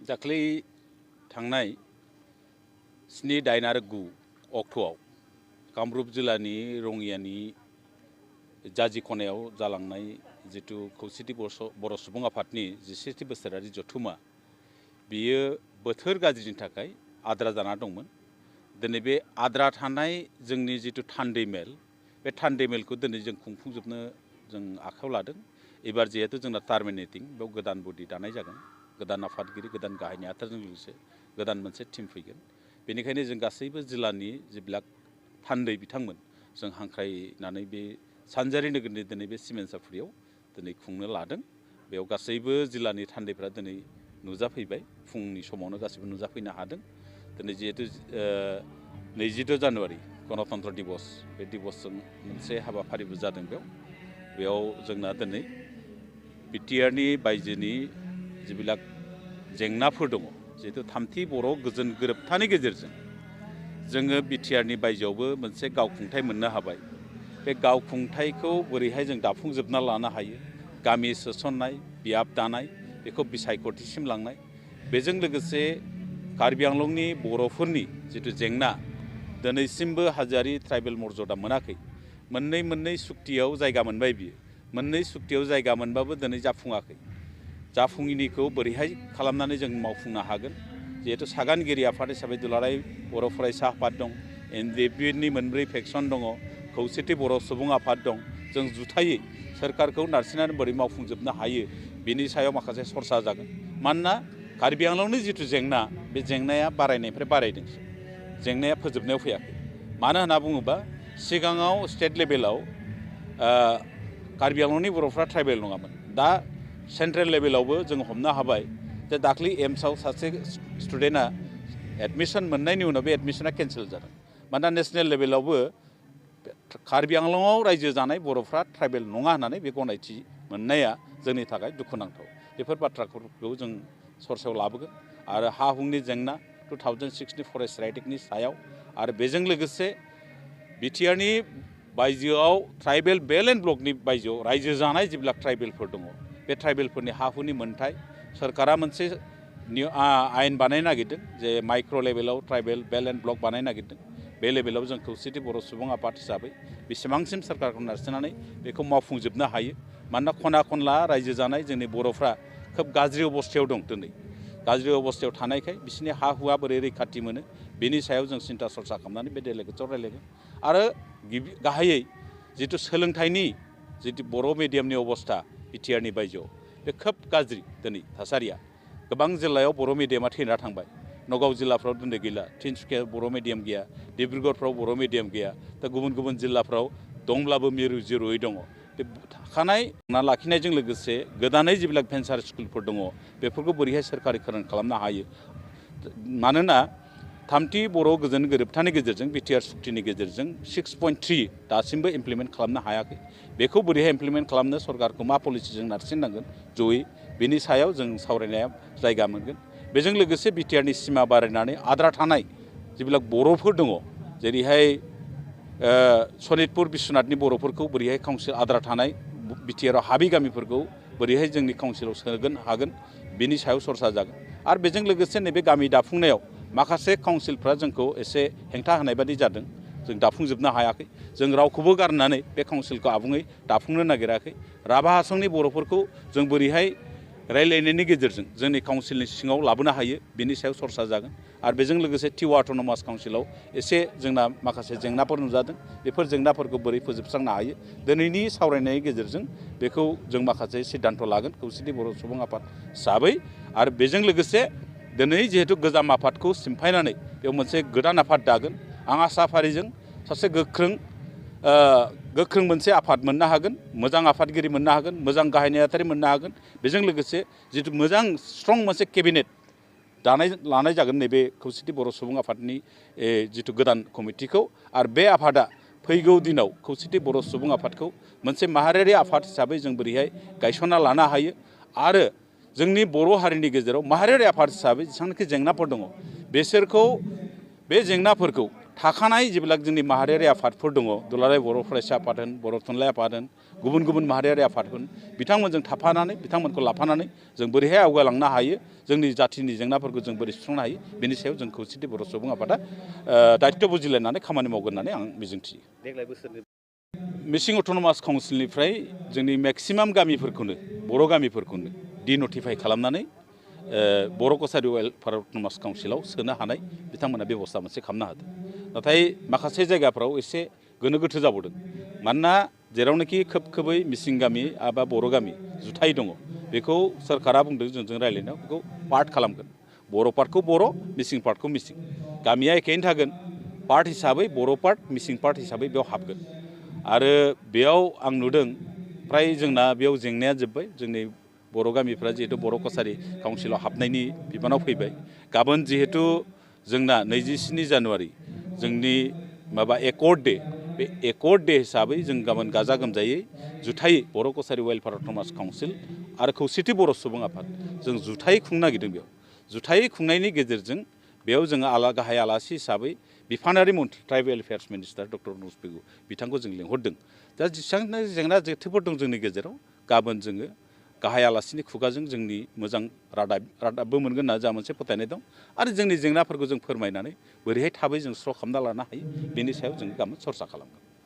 दाख्लै थांनाय 7, 8 आरो 9 अक्ट'आव कामरुप जिल्लानि रङियानि जाजि खनायाव जालांनाय जितु खौसेथि बर' सुबुं आफादनि 17थि बोसोरारि जथुमा बियो बोथोर गाज्रिनि थाखाय आद्रा जाना दंमोन। दिनै बे आद्रा थानाय जोंनि जितु थान्दै मेल बे थान्दै मेलखौ दिनै जों खुंफुंजोबनो जों आखायाव लादों। एबार जिहेतु जोंना टार्मिनेटिं बेयाव गोदान बडि दानाय जागोन, गोदान आफादगिरि, गोदान गाहाय नेहाथारजों लोगोसे गोदान मोनसे टीम फैगोन। बेनिखायनो जों गासैबो जिल्लानि जिबिलाक थान्दै बिथांमोन जों हांख्रायनानै बे सानजारि नोगोरनि दिनै बे सिमेन्साफुरियाव दिनै खुंनो लादों। बेयाव गासैबो जिल्लानि थान्दैफ्रा दिनै नुजाफैबाय, फुंनि समावनो गासैबो नुजाफैनो हादों। दिनै जिहेतु 22 जानुवारि गणतन्त्र दिवस, बे दिवसजों मोनसे हाबाफारिबो जादों। बेयाव जोंना दिनै बिटिआरनि बायजोनि जिबिलाक जेंनाफोर दङ, जिहेतु थामथि बर' गोजोन गोरोबथानि गेजेरजों जोङो बिटिआरनि बायजोआवबो मोनसे गावखुंथाय मोननो हाबाय। बे गावखुंथायखौ बोरैहाय जों दाफुंजोबना लानो हायो, गामि सोसननाय, बियाब दानाय, बेखौ बिसायख'थिसिम लांनाय, बेजों लोगोसे कार्बि आंलंनि बर'फोरनि जितु जेंना दिनैसिमबो हाजोआरि ट्राइबेल मर्यादा मोनाखै। मोननै सुक्तियाव जायगा मोनबाय बियो, मोननै सुक्तियाव जायगा मोनबाबो दिनै जाफुङाखै। जाफुङिनिखौ बोरैहाय खालामनानै जों मावफुंनो हागोन। जिहेतु सागानगिरि आफाद हिसाबै दुलाराय बर' फरायसा आफाद दं, एनडिएफबिनि 4 फेक्सन दङ, खौसेथि बर' सुबुं आफाद दं। जों जुथायै सोरखारखौ नारसिननानै बोरै मावफुंजोबनो हायो बिनि सायाव माखासे सरसा जागोन। मानोना कार्बि आंलंनि जितु जेंना, बे जेंनाया बारायनायनिफ्राय बारायदोंसो, जेंनाया फोजोबनायाव फैयाखै। मानो होनना बुङोबा सिगाङाव स्टेट लेभेलाव कार्बि आंलंनि बर'फ्रा ट्राइबेल नङामोन। दा सेन्ट्रेल लेभेलावबो जों हमनो हाबाय जे दाख्लै एम्सआव सासे स्टुडेन्टआ एडमिसन मोननायनि उनाव बे एडमिसना केन्सेल जादों। मानोना नेसनेल लेभेलावबो कार्बि आंलंआव रायजो जानाय बर'फ्रा ट्राइबेल नङा होननानै बे गनायथि मोननाया जोंनि थाखाय दुखुनांथाव। बेफोर बाथ्राफोरखौ जों सरसायाव लाबोगोन। आरो हा हुनि जेंना 2006नि फरेस्ट राइट एक्टनि सायाव, आरो बेजों लोगोसे बिटिआरनि बायजोआव ट्राइबेल बेल्ट एन्ड ब्लकनि बायजोआव रायजो जानाय जेब्ला ट्राइबेलफोर दङ, बे ट्राइबेलफोरनि हा हुनि मोन्थाय सरकारा मोनसे आयेन बानायनो नागिरदों जे माइक्र' लेभेलाव ट्राइबेल बेल्ट एन्ड ब्लक बानायनो नागिरदों। बे लेभेलाव जों खौसेथि बर' सुबुं आफाद हिसाबै बेसेबांसिम सरकारखौ नारसिननानै बेखौ मावफुंजोबनो हायो। मानोना खना खनला रायजो जानाय जोंनि बर'फ्रा खोब गाज्रि अबस्थायाव दं। दिनै गाज्रि अबस्थायाव थानायखाय बिसोरनि हा हुआ बोरै रैखाथि मोनो बेनि सायाव जों सिन्था सरसा खालामनानै बे डेलिगेट्सआव रायलायगोन। आरो गाहायै जितु सोलोंथाइनि जितु बर' मिडियामनि अबस्था बिटिआरनि बायजोआव, बे खोब गाज्रि। दिनै थासारिया गोबां जिल्लायाव बर' मिडियामा थैना थांबाय। नगाव जिल्लाफ्राव दिनै गैला, तिनसुकिया बर' मिडियाम गैया, डिब्रुगड़फ्राव बर' मिडियाम गैया। दा गुबुन जिल्लाफ्राव दंब्लाबो मिरु जिरुयै दङ। बे थाखानाय लाखिनायजों लोगोसे गोदानै जेब्ला भेन्सार स्कुलफोर दङ, बेफोरखौ बोरैहाय सोरखारिकरण खालामनो हायो। मानोना थामथि बर' गोजोन गोरोबथानि गेजेरजों बिटिआर सुक्तिनि गेजेरजों 6.3 दासिमबो इमप्लिमेन्ट खालामनो हायाखै। बेखौ बोरैहाय इमप्लिमेन्ट खालामनो सरकारखौ मा पलिसिजों नारसिननांगोन जयै, बेनि सायाव जों सावरायनाया जायगा मोनगोन। बेजों लोगोसे बिटिआरनि सिमा बारायनानै आद्रा थानाय जेब्ला बर'फोर दङ, जेरैहाय सनितपुर बिश्वनाथनि बर'फोरखौ बोरैहाय काउन्सिल आद्रा थानाय बिटिआरआव हाबि गामिफोरखौ बोरैहाय जोंनि काउन्सिलाव सोगोन हागोन, बिनि सायाव सरसा जागोन। आरो बेजों लोगोसे नैबे गामि दाफुंनायाव माखासे काउन्सिलफ्रा जोंखौ एसे हेंथा होनाय बादि जादों, जों दाफुंजोबनो हायाखै। जों रावखौबो गारनानै बे काउन्सिलखौ आबुङै दाफुंनो नागिराखै। राभा हासंनि बर'फोरखौ जों बोरैहाय रायलायनायनि गेजेरजों जोंनि काउन्सिलनि सिङाव लाबोनो हायो, बिनि सायाव सरसा जागोन। आरो बेजों लोगोसे टिवा अट'नमास काउन्सिलाव एसे जोंना माखासे जेंनाफोर नुजादों, बेफोर जेंनाफोरखौ बोरै फोजोबस्रांनो हायो, दिनैनि सावरायनायनि गेजेरजों बेखौ जों माखासे सिद्धान्त लागोन खौसेथि बर' सुबुं आफाद हिसाबै। आरो बेजों लोगोसे दिनै जिहेतु गोजाम आफादखौ सिमफायनानै बेयाव मोनसे गोदान आफाद दागोन। आं आसा फारिजों सासे गोख्रों मोनसे आफाद मोननो हागोन, मोजां आफादगिरि मोननो हागोन, मोजां गाहाय नेहाथारि मोननो हागोन। बेजों लोगोसे जितु मोजां स्ट्रं मोनसे केबिनेट लानाय जागोन नैबे खौसेथि बर' सुबुं आफादनि जितु गोदान कमिटिखौ। आरो बे आफादा फैगौ दिनाव खौसेथि बर' सुबुं आफादखौ मोनसे माहारियारि आफाद हिसाबै जों बोरैहाय गायसनना लानो हायो, आरो जोंनि बर' हारिनि गेजेराव माहारियारि आफाद हिसाबै जेसेबांनाखि जेंनाफोर दङ, बिसोरखौ बे जेंनाफोरखौ थाखानाय जेब्लाक जोंनि माहारियारि आफादफोर दङ दुलाराय बर' फरायसा आफाद होन बर' थुनलाइ आफाद होन गुबुन गुबुन माहारियारि आफाद होन बिथांमोनजों थाफानानै बिथांमोनखौ लाफानानै जों बोरैहाय आवगायलांनो हायो जोंनि जाथिनि जेंनाफोरखौ जों बोरै सुस्रांनो हायो बेनि सायाव जों खौसेथि बर' सुबुं आफादा दायित्व बुजिलायनानै खामानि मावगोन होननानै आं मिजिंथियो। देग्लाय बोसोरनि मिसिं अट'नमास काउन्सिलनिफ्राय जोंनि मेक्सिमाम गामिफोरखौनो बर' गामिफोरखौनो डिनटिफाइ खालामनानै बर' कसारि वेलफेयार अट'नमास काउन्सिलाव सोनो हानाय बिथांमोना बेबस्था मोनसे खालामनो हादों। नाथाय माखासे जायगाफ्राव एसे गोनो गोथो जाबावदों मानोना जेरावनोखि खोबै मिसिं गामि एबा बर' गामि जुथाय दङ बेखौ सोरखारा बुंदों जोंजों रायज्लायनायाव बेखौ पार्ट खालामगोन बर' पार्टखौ बर' मिसिं पार्टखौ मिसिं गामिया एखेयैनो थागोन पार्ट हिसाबै बर' पार्ट मिसिं पार्ट हिसाबै बेयाव हाबगोन आरो बेयाव आं नुदों फ्राय जोंना बेयाव जेंनाया जोब्बाय जोंनि बर' गामिफ्रा जिहेतु बर' कसारि काउन्सिलाव हाबनायनि बिबानाव फैबाय गाबोन जिहेतु जोंना 27 जानुवारि जोंनि माबा एकर्ड दे बे एकर्ड दे हिसाबै जों गाबोन गाजा गोमजायै जुथायै बर' कसारि वेलफेयार अट'नमास काउन्सिल आरो खौसेथि बर' सुबुं आफाद जों जुथायै खुंनो नागिरदों बेयाव जुथायै खुंनायनि गेजेरजों बेयाव जोङो गाहाय आलासि हिसाबै बिफानारि मन्थ्रि ट्राइबेल एफेयार्स मिनिस्टार डक्टर अनुज पेगु बिथांखौ जों लिंहरदों दा जेसेबां जेंना जेथोफोर दं जोंनि गेजेराव गाबोन जोङो गाहाय आलासिनि खुगाजों जोंनि मोजां रादाबबो मोनगोन होनना जोंहा मोनसे फोथायनाय दं आरो जोंनि जेंनाफोरखौ जों फोरमायनानै बोरैहाय थाबै जों स्र' खालामना लानो हायो बेनि सायाव जों गाबोन सरसा खालामगोन।